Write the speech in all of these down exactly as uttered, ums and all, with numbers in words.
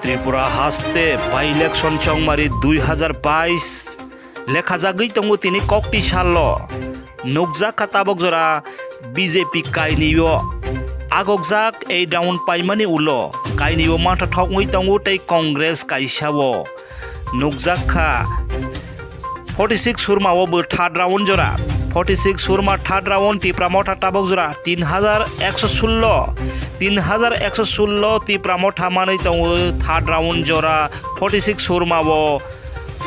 Tripura haste by-election chongmari dui hazar bais lekhajagwi tongo tini kokti salo. Nukjakha tabok jora B J P kainwi o agokjak ei round paimani ulo kainwi o mantha thokngwi tongo tei Congress kaisa o. Nukjakha forty six Surma o bo third round jora. Forty six Surma third round Tipra Motha tabok jora tin hazar ekso sullo. Tin hazar ekso sullo Tipra Motha manwi tongo third round jora. Forty six Surma o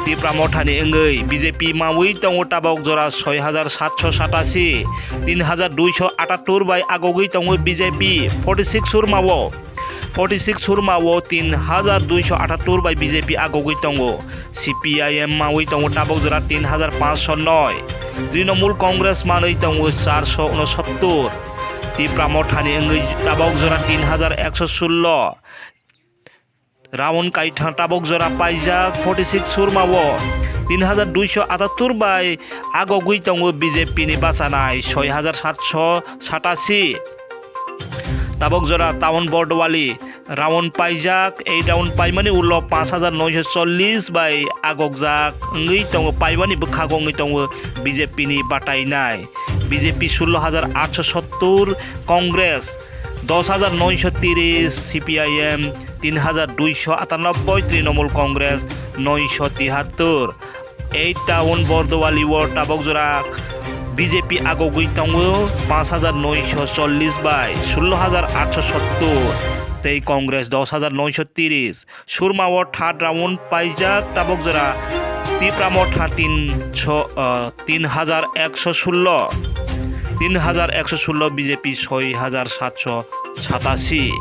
Tipra Mothani wngwi B J P mawi tongo tabok jora soi hazar satso satasi. Tin hazar duiso atattur bai agogwi tongo B J P. Forty six Surma o. Forty six Surma o tin hazar duiso atattur bai B J P agogwi tongo. C P I M mawi tongo tabok jora tin hazar panchso noi. Trinamool Congress manwi tongo charso unosottur. Tipra Mothani wngwi tabok jora tin hazar ekso sullo. Round kaithang tabok jora paijak forty six Surma o tin hazar duiso atattur bai agogwi tongo B J P ni bachanai soi hazar satso satasi. Tabok jora town Bordowali round paijak, ei round paimani ulo panch hazar noisho chollish bai agokjak wngwi tongo, paimani bwkhago wngwi tongo B J P ni batainai. B J P sullo hazar atsho sottur, Congress dos hazar noisho tiris, C P I M tin hazar duiso atanobboi, Trinamool Congress noisho tihattur. Ei town Bordowali o tabok jora B J P agogwi tongo panch hazar noisho chollish bai sullo hazar atsho sottur tei Congress dos hazar noisho tiris. Surma o third round paijak tabok jora Tipra Motha tinso, ah, tin hazar ekso sullo, tin hazar ekso sullo, B J P soi hazar satso satasi.